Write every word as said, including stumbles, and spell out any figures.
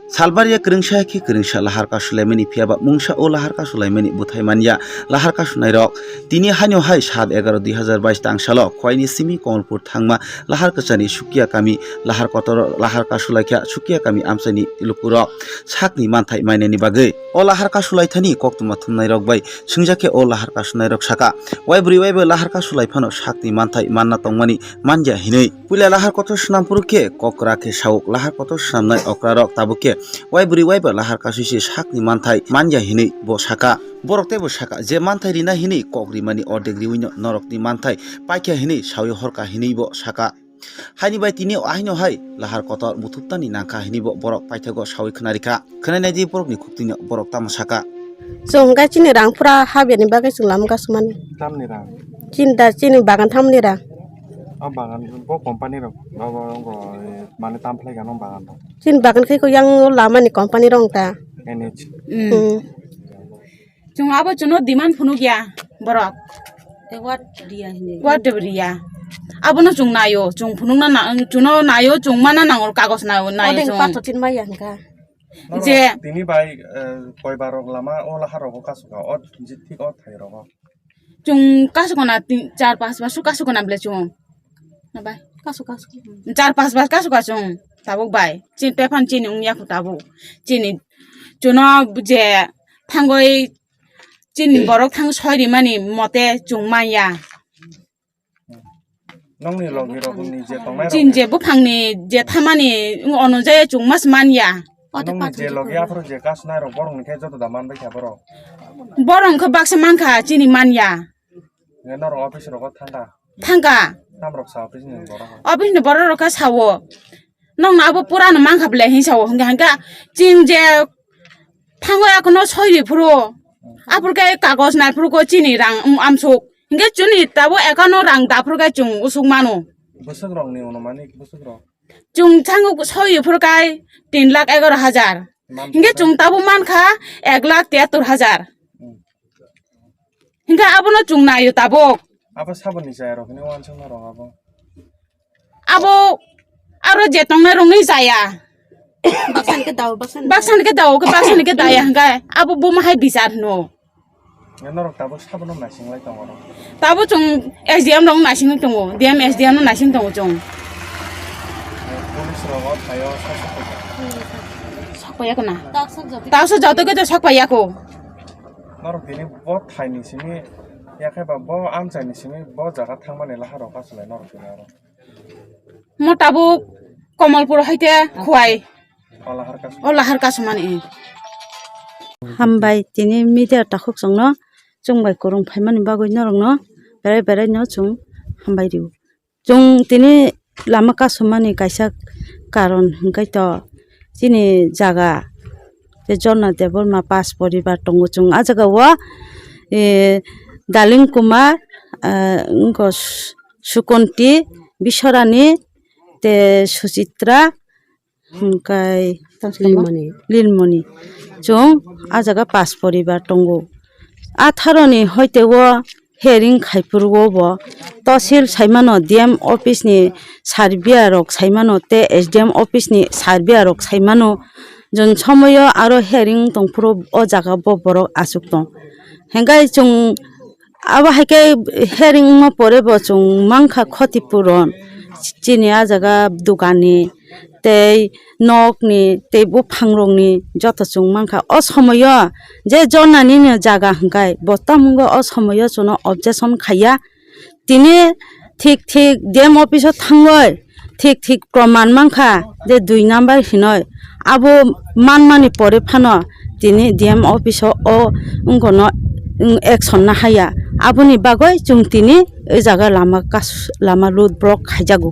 Salbariya kwrwngsa khe kwrwngsa lahar kasulaimani, phiyaba mungsa o lahar kasulaimani bwthai manya lahar kasunairok. Tini haino hai sat egaroh dui hazar bais tang salo Khwaini simi Kamalpur thangma lahar kwchani Sukia kami lahar kotor lahar kasulaikha Sukia kami amchaini lukurok sakni manthai mainani bagwi. O lahar kasulaithani koktwma thumnairok bai swngjak khe o lahar kasunairok saka, waibrwi waibo lahar kasulai phano sakni manthai manna tongmani manya hinwi. Puila lahar kotor swnam phuru khe kokra khe sauk, lahar kotor swnamnai okrarok tabuk khe waibrwi waibo lahar kasui se sakni manthai manya hinwi bo saka. Borok teibo saka, je manthai rina hinwi kok rimani ordek riwino norokni manthai paikha hinwi saui horka hinwi bo saka. Haini bai tini o haino hai lahar kotor muthuptani nangkha hinwi bo borok paithago saui khwnarikha. Khwnai naidi borokni khuktwino borok tamo saka. Chwng khe chini rang pura habya ni bagwi chwng lama kasumani. Tamni rang? Chini da chini bagan thamni rang. O bagan bo company rok, bo, bo, bo, eh, mane tam phlai gano bagan rok. Chini bagan khe ko yang lama ni company rong ta. N H. Mm. Hmm. Chwng abo chwngno demand phunukya borok. Tei what riya hinwi? What do riya? Abono chwng naio, chwng phunukna na, chwngno naio, chwng mana nango kagos naio, naio. Odeng chwng. Pato tin maya hwnkha. Norok je tini bai, eh, koibar rok lama o lahar rogo kasuka, o thik o thai rogo. Chwng kasukona tin, char, pas bar su kasukona ble chwng. Na bai? Kasu, kasu. Char, pas bar kasuka chwng tabuk bai. Chini tephan chini wngya khu tabuk. Chini chwngno je thangwi chini borok thang soi rimani mote chwng manya. Nongni logi rok ni je tongnai rok. Chini je buphangni je thamani onojai chwng mas manya. Nongni je logi aphuru je kasnai rok borok ni khe joto da man bai kha borok. Borok khe baksa mankha chini manya. Nge norok office rogo thangkha? Thangkha. Tamrok sa office ni borok? Office ni borok rok khe sao. Nongno abo pura no mankha ble hin sao. Hwnkhe hwnkhe chwng je thango akono soi ri phuru. Aphuru khe kagoj nai phuru ko chini rang, um, amsuk. Hwnkhe chwngni tabo account no rang da phuru khe chwng usuk mano. Bwswk rok ni onumani bwswk rok? Chwng thango soi ri phuru khe tin lakh egaroh hajar. Hwnkhe chwng tabo mankha ek lakh tiyattor hajar. Hmm. Hingke abono chwng naio tabuk. Abo saboni chaya rok hwnwi uansukma rok abo. Abo aro je tongnai rokni chaya. Baksani khe dao, baksani. Baksani khe dao, khe baksani khe daya hingke abo buma hai bichar hwno. Ya norok tabuk sabono naising lai tongo rok. Tabuk chwng S D M rok naising tongo, D M S D M no naising tongo chwng. Police rok o thaio saksa khe. Sakpaiya kho na. Taksa joto khe to sakpaiya kho. Norok tini bo thaini simi, ya khe ba bo amchaini simi bo jaga thangmani lahai rok kasulai norok tini oro. Mo tabuk Kamalpur haite Khwai. O lahar kasumani. O lahar kasumani. Hambai tini media takhuk chwngno chwng bai kwrwng phaimani bagwi norokno berai berai no chwng hambai rio. Chwng tini lama kasumani kaisa karon hwnkhe to chini jaga tei Jonna Debbarma pas poribar tongo. Chwng ah jaga o, eh, Daling Kumar, ah, wngkha Su-, Sukunti, Biswarani tei Suchitra, hwnkhe Lilmoni. Lilmoni. Chwng ah jaga pas poribar tongo. Atharoni hoite o hearing khaiphuru o bo tosil saimano, D M office ni sarbiya rok saimano tei S D M office ni sarbiya rok saimano. Jon somoyo aro hearing tongphuru o jaga bo borok achuk tong. Hingke chwng abo hai khe hearing wngma pore bo chwng mankha khoti puron. Chini ah jaga dukani tei nokni tei buphangrokni joto chwng mankha. O somoyo je Jonnani no jaga hwnkhe bo tamungo o somoyo chwngno objection khaiya. Tini thik thik D M office o thangwi thik thik proman mankha je dui number hinoi. Abo manmani pore phano tini D M office o, o wngkha no, wng, action nahaiya. Aboni bagwi chwng tini o jaga lama kas-, lama road block khaijago.